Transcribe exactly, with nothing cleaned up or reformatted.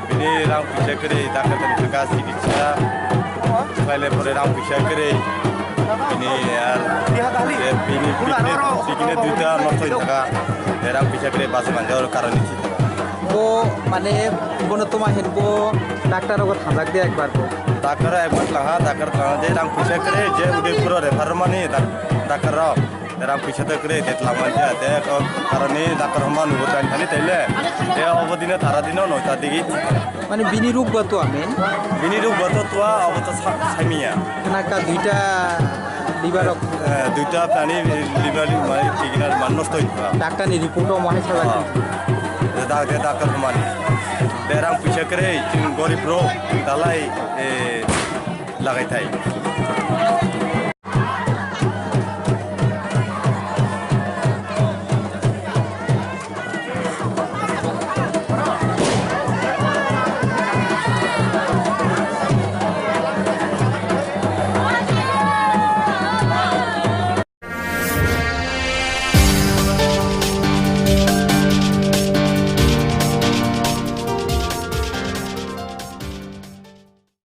Bini rang puisa kwrwi, daktar thani thangkha chikitsa khlaile pore rang puisa kwrwi. Bini ar, eh, bini picnic, picnic duita nosto wngkha. Eh, rang puisa kwrwi bus manja oro karani si thangkha. Bo mane bono toma hin bo daktar rogo thangjak de ekbar bo. Daktar ekbar tlaha, daktar tlaha de rang puisa kwrwi je Udaipur refer mani dak-, daktar rok. Rang puisa ta kwrwi, de twlang manja, de, o, aroni daktar hwnba nugo, tani thani taile. De, obo dino, tara dino, noita digi. Mane bini ruk ba to amen? Bini ruk ba to tua, obo to sa-, saimiya. Khna ka duita liver rok. Eh, duita tani liver, mai, kidney, man, nosto oi tua. Daktar ni report o mohai sala. Ah. De, dak-, de, daktar hwnba ni. De, rang puisa kwrwi, chwng gorib rok, dalai, eh, lagai thai.